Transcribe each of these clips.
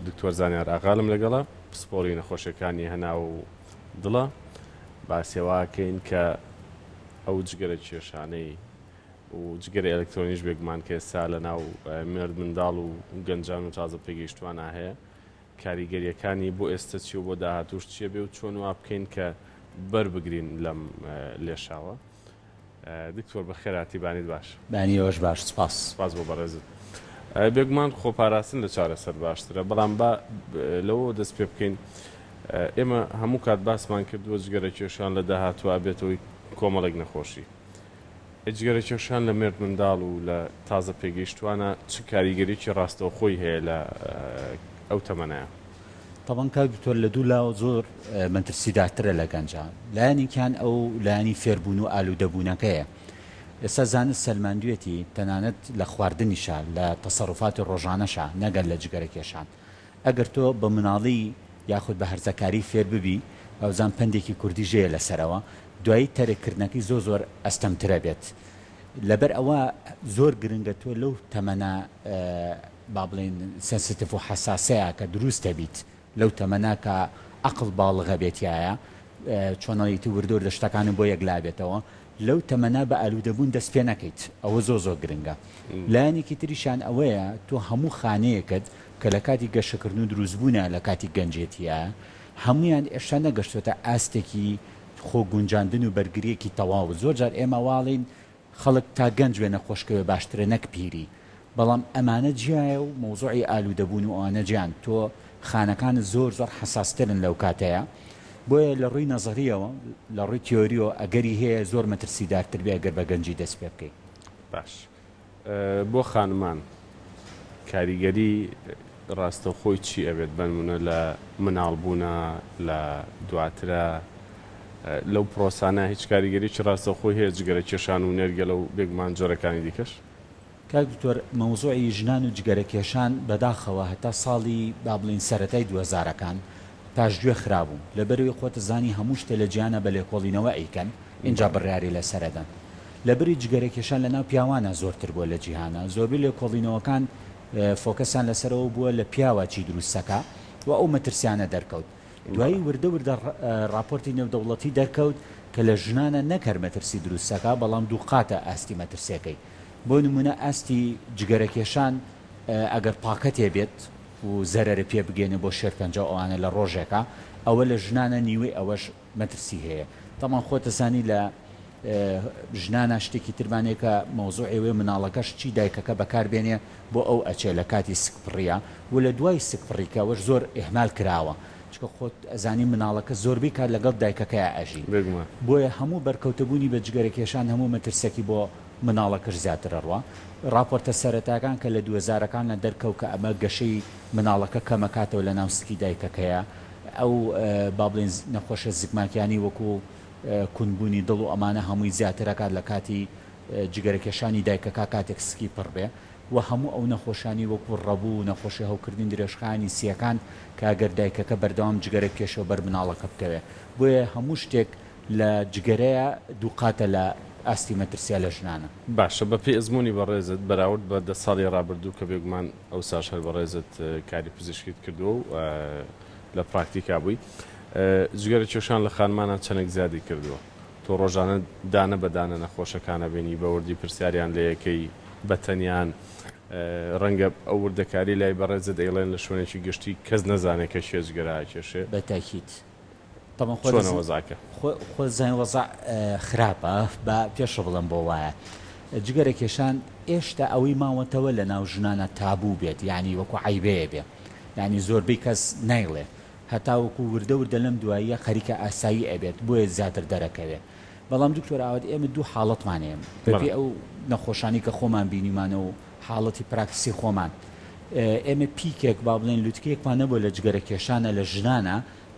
دکتۆر زانیار ئاغالم لەگەڵە، پسپۆڕی نەخۆشیەکانی هەناو و دڵە. باسی ئەوە ئەکەین کە ئەو جگەرە کێشانەی و جگەرە ئەلکترۆنیش بێگومان کە ئێستا لە ناو مێرد منداڵ و گەنجان و تازە پێگەیشتوانە هەیە کاریگەریەکانی بۆ ئێستا چی و بۆ داهاتوش چیە بێ و چۆن وا بکەین کە بەر بگرین لەم لێشاوە. دکتۆر بەخێرهاتی بانیت باش. بانی ئێوەش باش سوپاس. سوپاس بۆ بەڕێزت. بێگومان خۆپاراستن لە چارەسەر باشترە بەڵام با لەوەوە دەست پێ بکەین ئێمە هەموو کات باسمان کردووە جگەرە کێشان لە داهاتوو ئەبێتەوەی کۆمەڵێک نەخۆشی جگەرە کێشان لە مێرد منداڵ و لە تازە پێگەیشتوانە چ کاریگەریی ڕاستەوخۆی هەیە لە ئەو تەمەنەیە؟ تەبعەن کاک دکتۆر لە دوو لاوە زۆر مەترسیدارترە لە گەنجە لایەنێکیان ئەو لایەنی فێربوون و ئالوودەبوونەکەیە ئێستا زانست سەلماندوێتی تەنانەت لە خواردنیشا لە تەسەروفاتی ڕۆژانەشا نەگەر لە جگەرە کێشان ئەگەر تۆ بە مناڵی یاخود بە هەرزەکاری فێر ببی بابزان پەندێکی کوردیش هەیە لەسەرەوە دوایی تەرک کردنەکەی زۆر زۆر ئەستەمترە بێت لەبەر ئەوە زۆر گرنگە تۆ لەو تەمەنە با بڵێین sensitive و حەساسەیە کە دروست دەبیت لەو تەمەنە کە عەقڵ باڵغە بێ تیایا چۆنەڵیتی وردە وردە شتەکانت بۆ یەکلا بێتەوە لەو تەمەنە بە ئالوودەبوون دەست پێ نەکەیت ئەوە زۆر زۆر گرنگە لایەنێکی تریشیان ئەوەیە تۆ هەموو خانەیەکت کە لە کاتی گەشەکردن و دروستبوونە لە کاتی گەنجێتیە هەموویان ئێشتا نەگەشتۆتە ئاستێکی خۆ گونجاندن و بەرگریەکی تەواو زۆر جار ئێمە واڵین خەڵک تا گەنج بێ نەخۆش کەوێ باشترە نەک پیری بەڵام ئەمانە جیایە و مەوزوعی ئالوودەبوون و ئەوانە جیان تۆ خانەکانت زۆر زۆر حەساسترن لەو کاتەیا بۆیە لە ڕووی نەزەریەوە لە ڕووی تیۆریەوە ئەگەری هەیە زۆر مەترسیدارتر بێ ئەگەر بە گەنجی دەست پێ بکەی. باش بۆ خانمان کاریگەری ڕاستەوخۆی چی ئەبێت بەنمونە لە مناڵ بوونا لە دواترا لەو پرۆسانە هیچ کاریگەریی ڕاستەوخۆی هەیە جگەرە کێشان و نێرگەلە و بێگومان جۆرەکانی دیکەش؟ کاک دکتۆر مەوزوعی ژنان و جگەرە کێشان بەداخەوە هەتا ساڵی با بڵێین سەرەتای دووهەزارەکان پاشگوێ خرابوو لەبەرئەوەی خۆتەزانی هەموو شتێ لە جیهانا بە لێکۆڵینەوە ئەیکەن ئینجا بڕیاری لەسەر ئەدەن لەبری جگەرە کێشان لەناو پیاوانا زۆرتر بووە لە جیهانا زۆربەی لێکۆڵینەوەکان فۆکەسیان لەسەر ئەوە بووە لە پیاوە چی دروستەکا و ئەو مەترسیانە دەرکەوت دوایی وردە وردە ڕاپۆرتی نێودەوڵەتی دەرکەوت کە لە ژنانە نەک هەر مەترسی دروستەکا بەڵام دووقاتە ئاستی مەترسیەکەی بۆ نمونە ئاستی جگەرە کێشان ئەگەر پاکەتێ بێت و زەرەرە پێ بگەێنێ بۆ شێرپەنجە و ئەوانە لە ڕۆژێکا ئەوە لە ژنانە نیوەی ئەوەش مەترسی هەیە تەبعەن خۆت ئەزانی لە ژنانا شتێکی ترمان هەیە کە مەوزوعی ئەوەیە مناڵەکەش چی دایکەکە بەکار بێنێ بۆ ئەو ئەچێ لە کاتی سکپڕیا و لە دوای سکپڕی کە ئەوەش زۆر ئیهمال کراوە چونکە خۆت ئەزانی مناڵەکە زۆربەی کات لەگەڵ دایکەکەیا ئەژی بێگومان. بۆیە هەموو بەرکەوتەبوونی بە جگەرە کێشان هەموو مەترسەکی بۆ مناڵەکەش زیاتر ئەڕوا ڕاپۆرتە سەرەتاکان کە لە دووهەزارەکانە دەرکەوت کە ئەمە گەشەی مناڵەکە کەمەکاتەوە لەناو سکی دایکەکەیا ئەو با بڵێین نەخۆشە زگماکیانەی وەکو کونبوونی دڵ و ئەمانە هەمووی زیاتر ئەکات لە کاتی جگەرە کێشانی دایکەکە کاتێک سکی پڕ بێ و هەموو ئەو نەخۆشانی وەکو ڕەبوو و نەخۆشی هەوکردنی درێژخایەنی سییەکان کە ئەگەر دایکەکە بەردەوام جگەرە بکێشێ و بەر مناڵەکە بکەوێ بۆیە هەموو شتێک لە جگەرەیە دووقاتە لە ئاستی مەترسیە لە ژنانە. باشە بە پێی ئەزموونی بەڕێزت بەراورد بە دە ساڵی ڕابردوو کە بێگومان ئەوساش هەر بەڕێزت کاری پزیشکیت کردووە و لە پراکتیکا بووی جگەرە کێشان لە خانمانا چەنێک زیادی کردووە؟ تۆ ڕۆژانە دانە بە دانە نەخۆشەکان ئەبینی بە وردی پرسیاریان لێ ئەکەی بە تەنیان ڕەنگە ئەو وردەکاری لای بەڕێزت ئەیڵێن لە شوێنێکی گشتی کەس نەزانێ کە کێ جگەرە ئەکێشێ. بە تاکید تەبعەن خۆت چۆنە وەزعەکە؟ خۆت زانی وەزع خراپە با پێشە بڵێم بۆ وایە جگەرە کێشان ئێشتا ئەوەی ماوەتەوە لە ناو ژنانە تابوو بێت یانی وەکو عەیبەیە بێ یانی زۆربەی کەس نایڵێ هەتاوەکو وردە وردە لەم دواییە خەریکە ئاسایی ئەبێت بۆیە زیاتر دەرەکەوێ بەڵام دکتۆر ئاوات ئێمە دوو حاڵەتمان هەیە بەپێی ئەو نەخۆشانی کە خۆمان بینیمانە و حاڵەتی پراکتسی خۆمان ئێمە پیکێک با بڵێن لوتکەیەکمان نەبووە لە جگەرە کێشانە لە ژنانە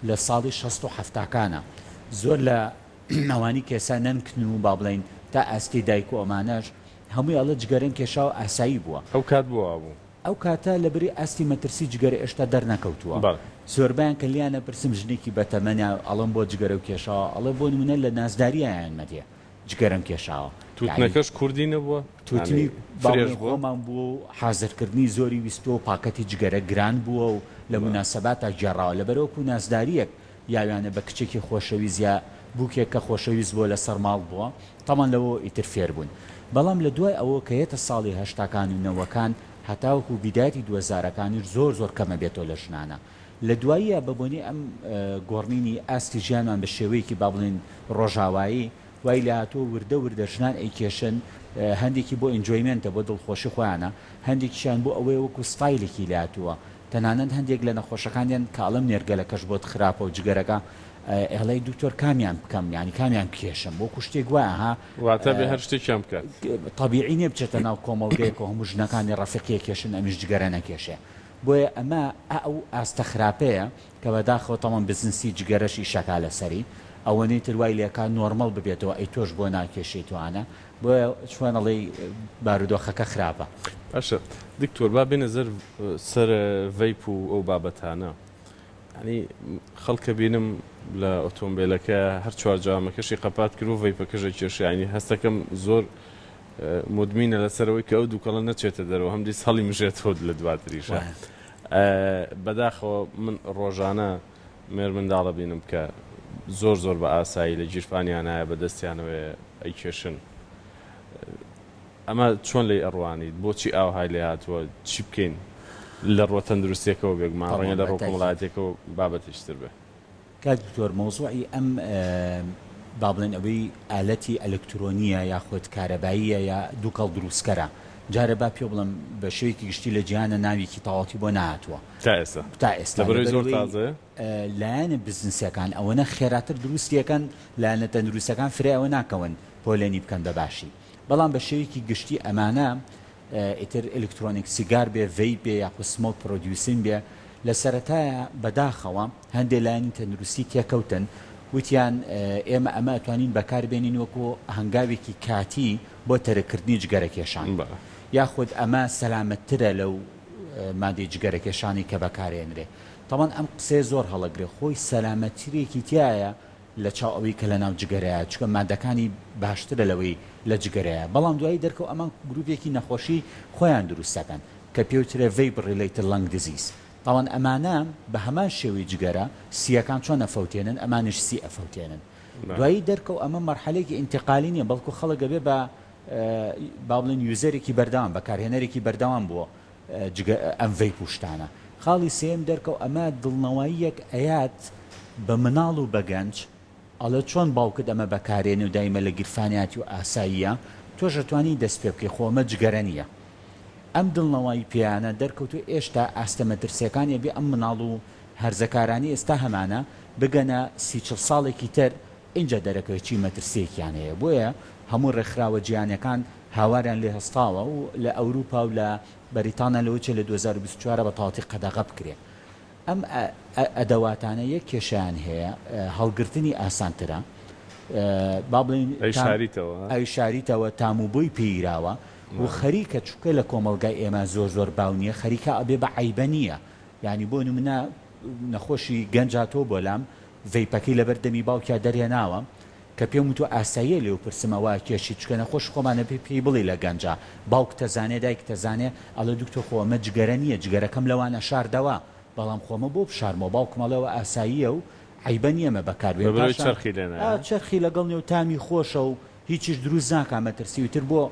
لە ساڵی 60 و حەفتاکانە زۆر لە ئەوانی کێسا نەنکن و با بڵێین تا ئاستی دایک و ئەمانەش هەمووی ئەڵێ جگەرەم کێشاوە ئاسایی بووە. ئەو کات بۆ وا بوو؟ ئەو کاتە لەبری ئاستی مەترسی جگەرە ئێشتا دەرنەکەوتووە. بەڵێ. زۆربەیان کە لێیان ئەپرسم ژنێکی بەتەمەنە ئەڵێم بۆ جگەرەو کێشاوە ئەڵێ بۆ نموونە لە نازدارییا یانمە دێ جگەرەم کێشاوە یانی. تووتنەکەش کوردی نەبووە؟ تووتنی یانی با فرێش بڵێین بووە؟ خۆمان بووە و حازرکردنی زۆری ویستووە و پاکەتی جگەرە گران بووە و. لە موناسەباتا گێڕاوە لەبەر وەکو نازداریەک یاویانە بە کچێکی خۆشەویست یا بوکێک کە خۆشەویست بووە لەسەر ماڵ بووە تەبعەن لەوەوە ئیتر فێر بوون بەڵام لە دوای ئەوە کە یەتە ساڵی هەشتاکان و نەوەکان هەتاوەکو بیدایەتی دووەزارەکانیش زۆر زۆر کەمە بێتەوە لە ژنانە لە دواییە بە بۆنەی ئەم گۆڕینی ئاستی ژیانمان بە شێوەیەکی با بڵێین ڕۆژاوایی وای لێهاتووە وردە وردە ژنان ئەیکێشن هەندێکی بۆ enjoyment ە بۆ دڵخۆشی خۆیانە هەندێکیشیان بۆ ئەوەیە وەکو ستایلێکی لێهاتووە تەنانەت هەندێک لە نەخۆشەکان دێن کە ئەڵێم نێرگەلەکەش بۆت خراپە و جگەرەکە ئەڵێی دکتۆر کامیان بکەم یانی کامیان بکێشم وەکو شتێک وایە ها واتە بێ هەر شتێکیان بکات. تەبیعی نیە بچێتە ناو کۆمەڵگەیەک و هەموو ژنەکانی ڕەفیقی ئەکێشن ئەمیش جگەرە نەکێشێ بۆیە ئەمە ئە ئەو ئاستە خراپەیە کە بەداخەوە تەمەن بزنسی جگەرەش ئیشەکا لەسەری ئەوەنەی تر وای لێکا نۆرمەڵ ببێتەوە ئەی تۆش بۆ ناکێشیت و ئانە بۆیە چۆن ئەڵێی بارودۆخەکە خراپە. باشە دکتۆر با بێینە زەر سەر vape و ئەو بابەتانە یانی خەڵکە بینم لە ئۆتۆمبیلەکە هەر چوار جامەکەشی قەپات کرد و vape ەکەش ئەکێشێ یانی هەستەکەم زۆر مدمینە لەسەرەوەی کە ئەو دووکەڵە نەچێتە دەرەوە هەم دیس هەڵی مژێتەوە لە دواتریشە بەداخەوە من ڕۆژانە مێرمنداڵە بینم کە زۆر زۆر بە ئاسایی لە گیرفانیانایە بە دەستیانەوەیە ئەیکێشن ئەمە چۆن لێی ئەڕوانیت بۆچی ئاوهای لێ هاتووە چی بکەین لە ڕووە تەندروستیەکەوە بێگومان ڕەنگە لە ڕووە کۆمەڵایەتیەکەوە بابەتێکی تر بێ. کاک دکتۆر مەوزوعی ئەم با بڵێن ئەوەی ئالەتی ئەلکترۆنیە یاخود کارەباییە یا دوکەڵ دروستکەرە جارێ با پێ بڵێم بە شێوەیەکی گشتی لە جیهانە ناوێکی تەواوەتی بۆ نەهاتووە تا ئێستا تا ئێستا لەبەرئەوەی زۆر تازەیە؟ لایەنە بزنسەکان ئەوەنە خێراتر دروستی ئەکەن لایەنە تەندروستەکان فرای ئەوە ناکەون پۆلێنی بکەن بە باشی بەڵام بە شێوەیەکی گشتی ئەمانە ئیتر electronic cigar بێ vape بێ یاخود smoke producing بێ لە سەرەتایە بەداخەوە هەندێ لایەنی تەندروستی تێکەوتن وتیان ئێمە ئەمە ئەتوانین بەکار بێنین وەکو هەنگاوێکی کاتی بۆ تەرککردنی جگەرەکێشان یاخود ئەمە سەلامەتترە لەو مادەی جگەرەکێشانی کە بەکارێنرێ تەبعەن ئەم قسەیە زۆر هەڵەگرێ خۆی سەلامەتترێکی تیایە لە چاو ئەوەی کە لەناو جگەرەیە چونکە مادەکانی باشترە لەوەی لە جگەرەیە بەڵام دوایی دەرکەوت ئەمان گروپێکی نەخۆشی خۆیان دروست دەکەن کە پێوترێ Vape Related Lung Disease تاوان ئەمانە بە هەمان شێوەی جگەرە سییەکان چۆن ئەفەوتێنن ئەمانیش سی ئەفەوتێنن دوایی دەرکەوت ئەمە مەرحەلەیەکی ئینتقالی نیە بەڵکو خەڵک ئەبێ بە با بڵێن user ێکی بەردەوام بەکارهێنەرێکی بەردەوام بۆ جگە ئەم vape و شتانە. خاڵی سێیەم دەرکەوت ئەمە دڵنەواییەک ئەیات بە مناڵ و بە گەنج ئەڵێ چۆن باوکت ئەمە بەکارێنێ و دایمە لە گیرفانیاتی و ئاساییە تۆش ئەتوانی دەست پێ بکەی خۆ ئەمە جگەرە نیە ئەم دڵنەوایی پێیانە دەرکەوتوە ئێشتا ئاستە مەترسیەکانی ئەبێ ئەم مناڵ و هەرزەکارانی ئێستا هەمانە بگەنە سی چڵ ساڵێکی تر ئینجا دەرەکەوێ چی مەترسیەکیان هەیە بۆیە هەموو ڕێکخراوە جیهانیەکان هاواریان لێ هەستاوە و لە ئەوروپا و لە بەریتانیا لەوە چێ لە 2024 بە تەواوەتی قەدەغە بکرێ. ئەم ئەدەواتانە یەک کێشەیان هەیە هەڵگرتنی ئاسانترە با بڵێین ئەیشاریتەوە ئەیشاریتەوە تام و بۆی پێیراوە و خەریکە چونکە لە کۆمەڵگای ئێمە زۆر زۆر باو نییە خەریکە ئەبێ بە عەیبە نییە یانی بۆ نمونە نەخۆشی گەنج هاتووە بۆ لام vape ەکەی لەبەر دەمی باوکیا دەرهێناوە کە پێم وتوە ئاساییە لێو پرسم ئەوە کێشی چکە نەخۆش خۆمانە پێ پێی بڵی لە گەنجا باوکتە زانێ دایکتە زانێ ئەڵێ دکتۆر خۆ ئەمە جگەرە نیە جگەرەکەم لەوان ئەشاردەوە بەڵام خۆ ئەمە بۆ بشارمەوە باوکم ئەڵێ ئەوە ئاساییە و عەیبە نیە ئەمە بەکار بێنی لەبەرئەوەی پاشان چەرخی لێ نایە. چەرخی لەگەڵ نیە و تامی خۆشە و هیچیش دروست ناکا مەترسی و تر بۆ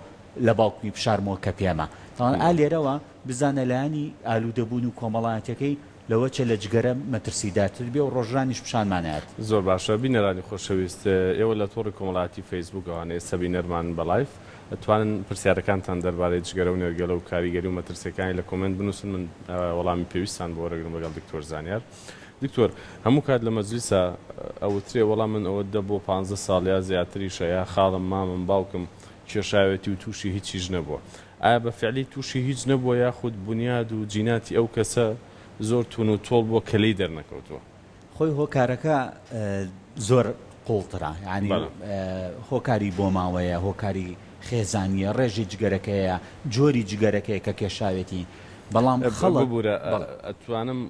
لە باوکمی بشارمەوە کە پێمە تاوان ئا لێرەوە بزانە لایەنی ئالودەبوون و کۆمەڵایەتیەکەی لەوە چێ لە جگەرە مەترسیدارتر بێ و ڕۆژرانیش پیشانمان ئەیات. زۆر باشە بینەرانی خۆشەویست ئێوە لە تۆڕی کۆمەڵایەتی فەیسبووک ئەوانەی ئێستا بینەرمانن بە live ئەتوانن پرسیارەکانتان دەربارەی جگەرە و نێرگەلە و کاریگەری و مەترسیەکانی لە comment بنووسن من وەڵامی پێویستتان بۆ وەرەگرم لەگەڵ دکتۆر زانیار. دکتۆر هەموو کات لە مەجلیسا ئەوترێ وەڵا من ئەوە دە بۆ پانزە ساڵ یا زیاتریشە یا خاڵم مامم باوکم کێشاوێتی و تووشی هیچیش نەبووە ئایا بە فعلی تووشی هیچ نەبووە یاخود بونیاد و جیناتی ئەو کەسە زۆر تون و تۆڵ بووە کە لێی دەرنەکەوتووە؟ خۆی هۆکارەکە زۆر قوڵترە یانی هۆکاری بۆماوەیە هۆکاری خێزانیە ڕێژەی جگەرەکەیە جۆری جگەرەکەیە کە کێشاوێتی بەڵام خەڵک ببورە ئەتوانم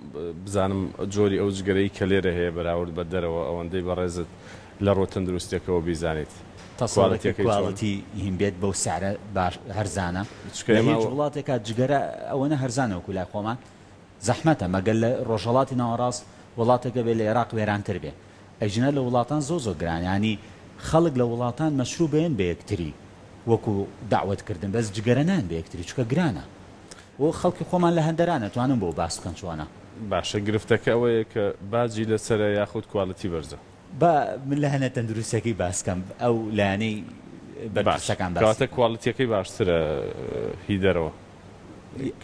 بزانم جۆری ئەو جگەرەی کە لێرە هەیە بەراورد بە دەرەوە ئەوەندەی بەڕێزت لە ڕووە تەندروستیەکەوە بیزانیت تەسەورەکەی چۆنە؟ quality هین بێت بەو سعرە باش هەرزانە لە هیچ وڵاتێکا جگەرە ئەوەنە هەرزانە وەکو لای خۆمان. زەحمەتە مەگەر لە ڕۆژهەڵاتی ناوەڕاست وڵاتێک هەبێ لە ئێراق وێرانتر بێ ئەگینا لە وڵاتان زۆر زۆر گرانە یانی خەڵک لە وڵاتان مەشروب ئەیەن بە یەکتری وەکو دەعوەت کردن بەس جگەرە نایەن بە یەکتری چونکە گرانە و خەڵکی خۆمان لە هەندەران ئەتوانن بۆ باس بکەن چۆنە. باشە گرفتەکە ئەوەیە کە باجی لەسەرە یاخود quality بەرزە؟ با من لایەنە تەندروستیەکەی باس کەم ئەو لایەنەی باش بەرپرسەکان باسی کەواتە بکەن. quality یەکەی باشترە هی دەرەوە.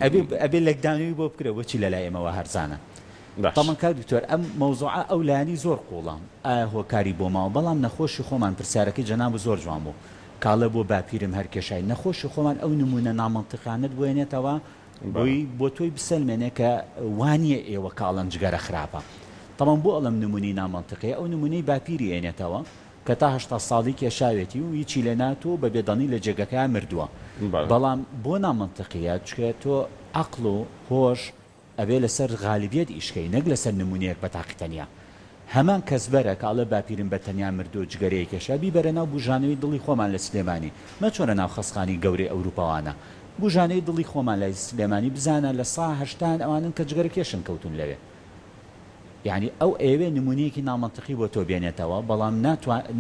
ئەبێ ئەبێ لێکدانەوەی بۆ بکرێ بۆچی لەلای ئێمەوە هەرزانە. باش. تەمەن کاک دکتۆر ئەم مەوزوعە ئەو لایەنەی زۆر قوڵە ئایا هۆکاری بۆماوە بەڵام نەخۆشی خۆمان پرسیارەکەی جەنابت زۆر جوان بوو کاڵێ بۆ باپیرم هەر کێشای نەخۆشی خۆمان ئەو نمونە نامەنتیقانەت بۆ ێنێتەوە بۆی بۆ تۆی بسەلمێنێ کە وانیە ئێوە کاڵەن جگەرە خراپە تەبعەن بۆ ئەڵێم نمونەی نامەنتیقیە ئەو نمونەی باپیری ێنێتەوە کە تا 80 ساڵی کێشاوێتی و هیچی لێ ناتوە و بە بێدەنگی لە جێگەکەیا مردوە بەڵام بۆ نامەنتیقیە چونکە تۆ عەقڵ و هۆش ئەبێ لەسەر غالبیەت ئیش کەی نەک لەسەر نمونەیەک بە تاقی تەنیا. هەمان کەس بەرە کە ئەڵێ باپیرم بە تەنیا مردوو جگەرەی کێشا بیبەرە ناو بوژانەوەی دڵی خۆمان لە سلێمانی مەچۆرە ناو خەسخانی گەورەی ئەوروپاوانە بوژانەوەی دڵی خۆمان لای سلێمانی بزانە لە سا هەشتایان ئەوانەن کە جگەرە کێشن کەوتون لەوێ یانی ئەو ئەیەوێ نمونەیەکی نامەنتقی بۆ تۆ بێنێتەوە بەڵام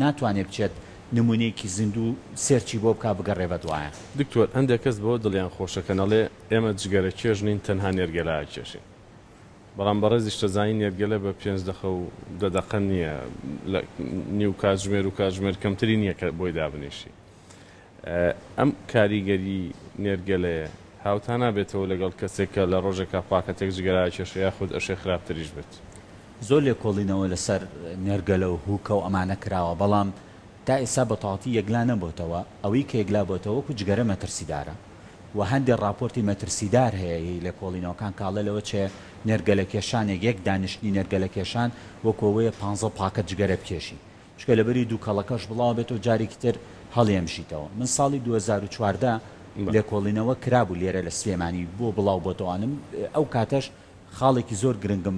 ناتوانێ بچێت نمونەیەکی زیندوو search ی بۆ بکا بگەڕێ بەدوایە. دکتۆر هەندێک کەس بەوە دڵیان خۆشە کە نەڵێ ئێمە جگەرە کێش نین تەنها نێرگەلە ئەکێشین بەڵام بەڕێزیش دەزانی نێرگەلە بە پێنج دەقە و دە دەقە نییە لە نیو کاتژمێر و کاتژمێر کەمتری نییە کە بۆی دابنیشی ئەم کاریگەری نێرگەلەیە هاوتا نابێتەوە لەگەڵ کەسێک کە لە ڕۆژێکا پاکەتێک جگەرە ئەکێشێ یاخود ئەشێ خراپتریش بێت. زۆر لێکۆڵینەوە لەسەر نێرگەلە و هوکە و ئەمانە کراوە بەڵام تا ئێستا بە تەواوەتی یەکلا نەبۆتەوە، ئەوەی کە یەکلا بۆتەوە وەکو جگەرە مەترسیدارە و هەندێ ڕاپۆرتی مەترسیدار هەیە هی لێکۆڵینەوەکان کە ئەڵێ لەوە چێ نێرگەلە کێشانێک یەک دانیشتنی نێرگەلە کێشان وەکو ئەوەیە پانزە پاکەت جگەرە بکێشی چونکە لەبەری دووکەڵەکەش بڵاو بێتەوە جارێکی تر هەڵیەمژیتەوە من ساڵی 2014 لێکۆڵینەوە کرابوو لێرە لە سلێمانی بۆ بڵاو بۆتەوانم ئەو کاتەش خاڵێکی زۆر گرنگم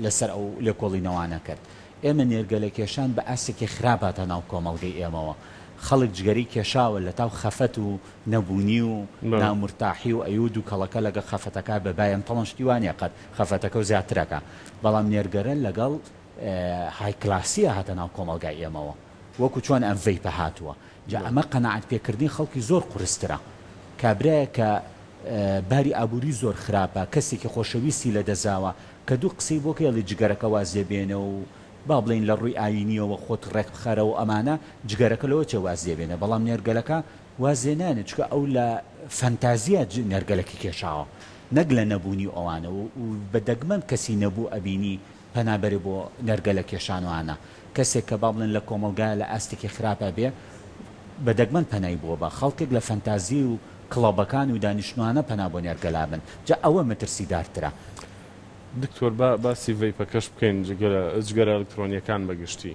لەسەر ئەو لێکۆڵینەوانە کرد. ئێمە نێرگەلەکێشان بە ئاستێکی خراپ هاتە ناو کۆمەڵگەی ئێمەوە. خەڵک جگەرەی کێشاوە لەتاو خەفەت و نەبوونی و نامورتاحی و ئەیو دووکەڵەکە لەگەڵ خەفەتەکە بە بایەم تەڵەن شتی وا نیە قەت خەفەتەکە و زیاترەکە بەڵام نێرگەرە لەگەڵ high class یە هاتە ناو کۆمەڵگای ئێمەوە وەکو چۆن ئەم vape ە هاتووە جا ئەمە قەناعەت پێکردنی خەڵکی زۆر قورسترە کابرایەک کە باری ئابووری زۆر خراپە، کەسێکی خۆشەویستی لەدەستداوە، کە دوو قسەی بۆ کەی ئەڵێی جگەرەکە واز لێ بێنە و با بڵێین لە ڕووی ئایینییەوە خۆت ڕێک بخەرە و ئەمانە، جگەرەکە لەوە چێ واز لێ بێنە، بەڵام نێرگەلەکە واز لێ نایەنێ چونکە ئەو لە فەنتازیا نێرگەلەکەی کێشاوە نەک لە نەبوونی و ئەوانە و بە دەگمەن کەسی نەبوو ئەبینی پەنا بەرێ بۆ نێرگەلە کێشان و ئانە. کەسێک کە با بڵێن لە کۆمەڵگایا لە ئاستێکی خراپا بێ بە دەگمەن پەنای بۆ بە. خەڵکێک لە فەنتازی و کڵەبەکان و دانیشتنوانە پەنا بۆ نێرگەلا بن. جا ئەوە مەترسیدارترە. دکتۆر با باسی vape ەکەش بکەین جگەرە ئەلکترۆنیەکان بە گشتی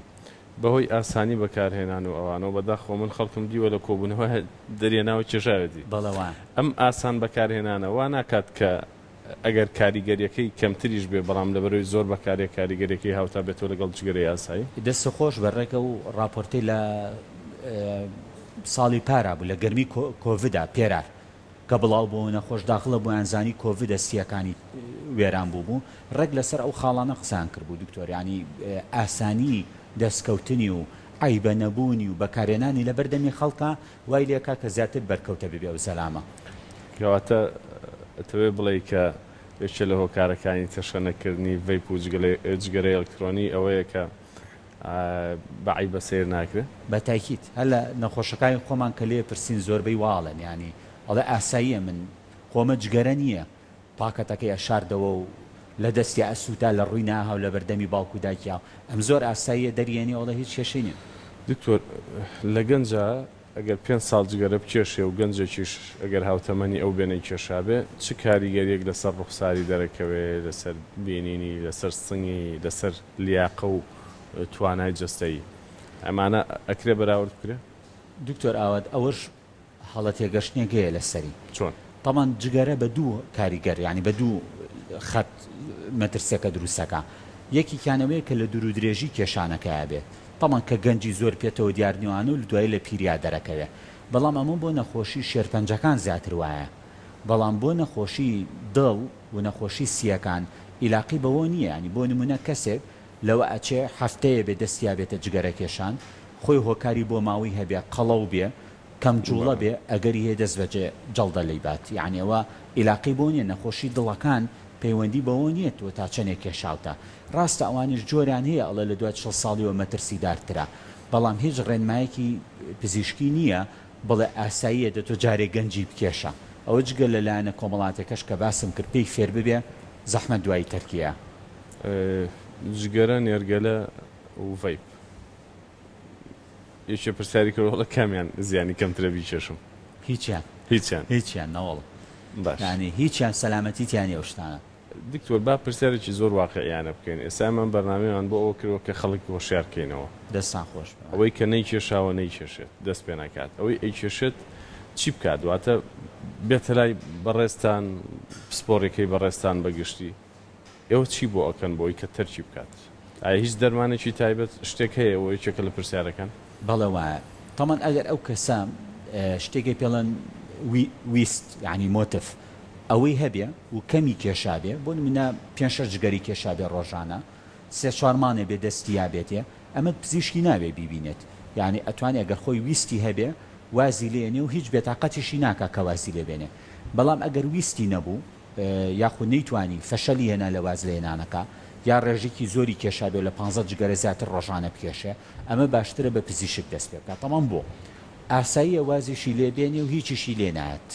بەهۆی ئاسانی بەکارهێنان و ئەوانەوە بەداخەوە من خەڵکم دیوە لە کۆبونەوە دەریەناوە کێشاوێتی بەڵێ وایە. ئەم ئاسان بەکارهێنانە وا ناکات کە ئەگەر کاریگەریەکەی کەمتریش بێ بەڵام لەبەرئەوەی زۆر بەکارێ کاریگەریەکەی هاوتا بێتەوە لەگەڵ جگەرەی ئاسایی. دەست خۆش بە ڕێک ئەو ڕاپۆرتەی لە ساڵی پارا بوو لە گەرمی کۆڤدا پێرار کە بڵاو بۆوە نەخۆش داخڵە بۆیان زانی کۆڤدە سیەکانی وێران بوو بوو ڕێک لەسەر ئەو خاڵانە قسەیان کرد بوو دکتۆر یانی ئاسانی دەستکەوتنی و عەیبە نەبوونی و بەکارێنانی لەبەر دەمی خەڵکا وای لێکا کە زیاتر بەرکەوتە ببێ ئەو زەلامە. کەواتە ئەتەوێ بڵێی کە یەکێ لە هۆکارەکانی تەشەنەکردنی vape و جگەرەی ئەلکترۆنی ئەوەیە کە بە عەیبە سەیر ناکرێ؟ بە تاکید. هەر لە نەخۆشەکانی خۆمان کە لێ پرسین زۆربەی وا ئەڵێن یانی ئەڵێ ئاساییە من خۆمە جگەرە نییە پاکەتەکەی ئەشاردەوە و لە دەستیا ئەسووتا لە ڕووی ناها و لەبەر دەمی باوک و دایکیا ئەم زۆر ئاساییە دەریێنێ ئەڵێ هیچ کێشەی نیە. دکتۆر لە گەنجا ئەگەر پێنج ساڵ جگەرە بکێشێ و گەنجێکیش ئەگەر هاوتەمەنی ئەو بێ نەیکێشابێ چ کاریگەریەک لەسەر ڕوخساری دەرەکەوێ لەسەر بینینی لەسەر سنگی لەسەر لیاقە و توانای جەستەیی ئەمانە ئەکرێ بەراورد بکرێ؟ دکتۆر ئاوات ئەوەش هەڵە تێگەشتنێک هەیە لەسەری. چۆن؟ تەبعەن جگەرە بە دوو کاریگەر یانی بە دوو خەت مەترسیەکە دروست ئەکا یەکێکیان ئەوەیە کە لە دوور و درێژی کێشانەکەیا بێت تەبعەن کە گەنجی زۆر پێتەوە دیار نیوانە و دوایی لە پیریا دەرەکەوێ بەڵام ئەمە بۆ نەخۆشی شێرپەنجەکان زیاتر وایە بەڵام بۆ نەخۆشی دڵ. و نەخۆشی سییەکان ئیلاقی بەوە نییە یانی بۆ نموونە کەسێک لەوە ئەچێ هەفتەیە بێ دەستی یابێتە جگەرە کێشان خۆی هۆکاری بۆماوەی هەبێ قەڵەو بێ کەم جوڵە بێ ئەگەری هەیە دەست بەجێ جەڵدە لێی بات یانی ئەوە ئیلاقی بۆ نیە نەخۆشی دڵەکان پەیوەندی بەوە نیە تۆ تا چەنێک کێشاوتە ڕاستە ئەوانیش جۆریان هەیە ئەڵێ لە دوای چڵ ساڵیەوە مەترسیدارترە بەڵام هیچ ڕێنمایەکی پزیشکی نیە بڵێ ئاساییە دە تۆ جارێ گەنجی بکێشە ئەوە جگە لە لایەنە کۆمەڵاتیەکەش کە باسم کرد پێی فێر ببێ زەحمەت دوایی تەرکیە. جگەرە، نێرگەلە و vape. یەکێ پرسیاری کرد وەڵا کامیان زیانی کەمترە بیکێشم؟ هیچیان. هیچیان. هیچیان نەوەڵا. باش. یانی هیچیان سەلامەتی تیا نیە ئەو شتانە. دکتۆر با پرسیارێکی زۆر واقیعیانە بکەین ئێستا ئێمە ئەم بەرنامەیەمان بۆ ئەوە کردوە کە خەڵک هۆشیار کەینەوە. دەستتان خۆش بێ. ئەوەی کە نەیکێشاوە نەیکێشێت دەست پێ نەکات ئەوەی ئەیکێشێت چی بکات واتە بێتە لای بەڕێزتان پسپۆڕیەکەی بەڕێزتان بە گشتی ئێوە چی بۆ ئەکەن بۆی کە تەرکی بکات؟ ئایا هیچ دەرمانێکی تایبەت شتێک هەیە ئەوە یەکێکە لە پرسیارەکان. بەڵێ وایە تەمەن ئەگەر ئەو کەسە شتێکی پێڵێن ویست یانی مۆتف ئەوەی هەبێ و کەمی کێشابێ بۆ نمونە پێنج شەش جگەری کێشابێ ڕۆژانە سێ چوار مانێ بێ دەستی یابێتێ ئەمە پزیشکی نابێ بیبینێت یانی ئەتوانێ ئەگەر خۆی ویستی هەبێ وازی لێنێ و هیچ بێتاقەتیشی ناکا کە وازی لێ بێنێ بەڵام ئەگەر ویستی نەبوو یاخود نەیتوانی فەشەلی هێنا لە وازلێنانەکە یا ڕێژەکی زۆری کێشابێ و لە پانزە جگەرە زیاتر ڕۆژانە بکێشێ ئەمە باشترە بە پزیشک دەست پێ بکات تەمام بۆ ئاساییە وازیشی لێ بێنێ و هیچیشی لێ نایەت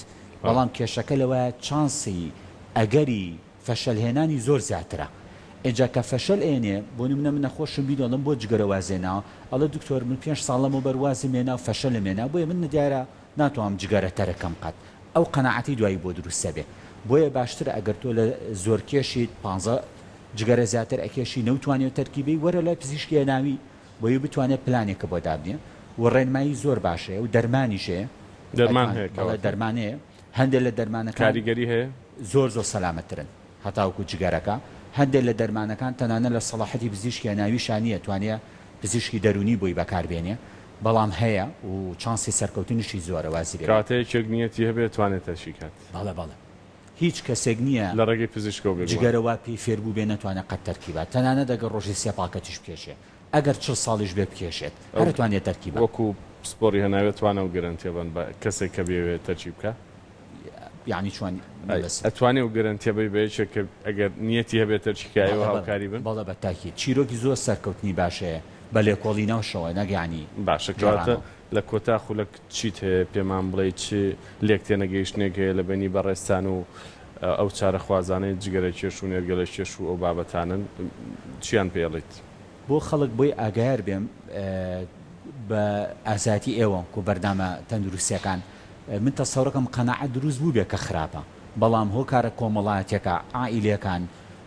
بەڵام کێشەکە لەوایە چانسی ئەگەری فەشەل هێنانی زۆر زیاترە ئینجا کە فەشەل ئێنێ بۆ نمونە من نەخۆشم بینی ئەڵێم بۆ جگەرە واز هێناوە ئەڵێ دکتۆر من پێنج ساڵ لەمەوبەر وازم هێنا و فەشەلم هێنا بۆیە من دیارە ناتوانم جگەرە تەرک کەم قەت ئەو قەناعەتی دوایی بۆ دروست ئەبێ بۆیە باشترە ئەگەر تۆ لە زۆر کێشیت پانزە جگەرە زیاتر ئەکێشی نەوتوانیەوە تەرکی بێی وەرە لای پزیشکی هەناوی بۆی بتوانێ پلانێکە بۆ دابنێ و ڕێنمایی زۆر باش هەیە و دەرمانیش هەیە دەرمان هەیە بەڵێ کەواتە دەرمان هەیە هەندێک لە دەرمانەکان کاریگەری هەیە؟ زۆر زۆر سەلامەتترن هەتاوەکو جگەرەکە هەندێک لە دەرمانەکان تەنانەت لە سەڵاحەتی پزیشکی هەناویشا نییە توانێ پزیشکی دەروونی بۆی بەکار بێنێ بەڵام هەیە و چانسی سەرکەوتنیشی زۆرە وازی لێ کەواتە یەکێک نیەتی هەبێ توانێ تەرکی کات. بەڵێ بەڵێ هیچ کەسێک نییە لە ڕێگەی پزیشکەوە بێگومان. جگەرە وا پێی فێر بووبێ نەتوانێ قەت تەرکی بات تەنانەت ئەگەر ڕۆژی سێ پاکەتیش بکێشێ ئەگەر 40 ساڵیش بێ بکێشێت ئەو هەر ئەتوانێ تەرکی با. وەکو پسپۆڕی هەناوێ توانا و گەرەنتیە بەن بە کەسێک کە بیەوێ تەرکی بکا؟ یەعنی چۆن مەبەستت؟ ئەتوانێ و گەرەنتیە بەی بە یەکێک کە ئەگەر نیەتی هەبێ تەرکی کا ئێوە بەڵێ بەڵێ هاوکاری بن؟ بەڵێ بە تاکید چیرۆکی زۆر سەرکەوتنی باش هەیە بە لێکۆڵینەوەشەوە نەک یانی باشە کەواتە گێڕانەوە. لە کۆتا خولەک چیت هەیە پێمان بڵێی چ لێک تێنەگەیشتنێک هەیە لە بەینی بەڕێزتان و ئەو چارەخوازانەی جگەرەکێش و نێرگەلەکێش و ئەو بابەتانەن چیان پێ ئەڵێیت؟ بۆ خەڵک بۆی ئاگایار بێم بە ئازایەتی ئێوە کو بەرنامە تەندروستیەکان من تەسەورەکەم قەناعەت دروست بووبێ کە خراپە بەڵام هۆکارە کۆمەڵایەتیەکە عائیلەکان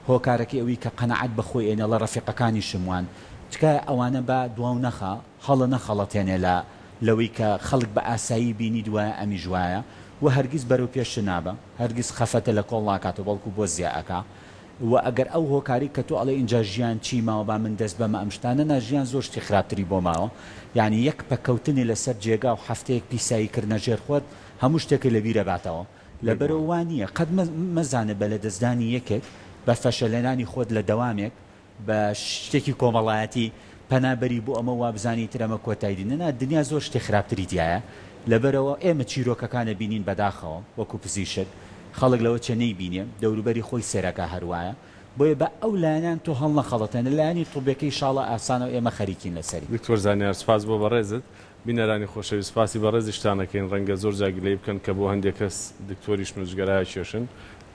هۆکارەکەی ئەوی کە قەناعەت بە خۆی ئێنێ ڵە ڕەفیقەکانیشم وان تکایە ئەوانە با دواو نەخا هەڵە نەخەڵەتێنێ لە لەوەی کە خەڵک بە ئاسایی بینیت وایە ئەمیش وایە وە هەرگیز بەرەو پێشت نابا هەرگیز خەفەتە لە کۆڵ ناکاتەوە بەڵکو بۆ زیا ئەکا وە ئەگەر ئەو هۆکاری کە تۆ ئەڵێی ئینجا ژیان چی ماوە با من دەست بەمە ئەم شتانە نا ژیان زۆر شتی خراپتری بۆ ماوە یانی یەک پەکەوتنی لەسەر جێگا و هەفتەیەک پیسایی کردنە ژێر خۆت هەموو شتێکت لە بیرە باتەوە لەبەرئەوە بێگومان. وا نییە قەت مەزانە بە لەدەستدانی یەکێک بە فەشەلێنانی خۆت لە دەوامێک بە شتێکی کۆمەڵایەتی پەنا بەری بۆ ئەمە وابزانی ئیتر ئەمە کۆتای دنیا نا دنیا زۆر شتی خراپتری تیایە لەبەرئەوە ئێمە چیرۆکەکان ئەبینین بەداخەوە وەکو پزیشک خەڵک لەوە چێ نەیبینێ دەوروبەری خۆی سێرەکا هەروایە بۆیە با ئەو لایەنان تۆ هەڵنەخەڵەتێنە لایەنی طبێکەی شاڵە ئاسانەو ئێمە خەریکین لەسەری. دکتۆر زانیار سوپاس بۆ بەڕێزت. بینەرانی خۆشەویست سوپاسی بەڕێزیشتان ئەکەین ڕەنگە زۆر جار گلەیی بکەن کە بۆ هەندێک کەس دکتۆریشن و جگەرە ئەکێشن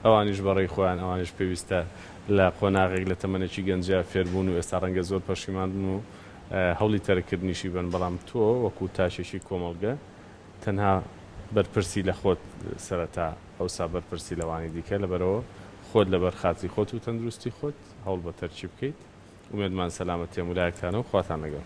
ئەوانیش بەڕێی خۆیان ئەوانیش پێویستە لە قۆناغێک لە تەمەنێکی گەنجیا فێربوون و ئێستا ڕەنگە زۆر پەشیمان بن و هەوڵی تەرککردنیشی بەن بەڵام تۆ وەکو تاکێکی کۆمەڵگە تەنها بەرپرسی لە خۆت سەرەتا ئەوسا بەرپرسی لەوانی دیکە لەبەرئەوە خۆت لەبەر خاتری خۆت و تەندروستی خۆت هەوڵ بە تەرکی بکەیت ئومێدمان سەلامەتیە مولایەکتانە و خواتان لەگەڵ.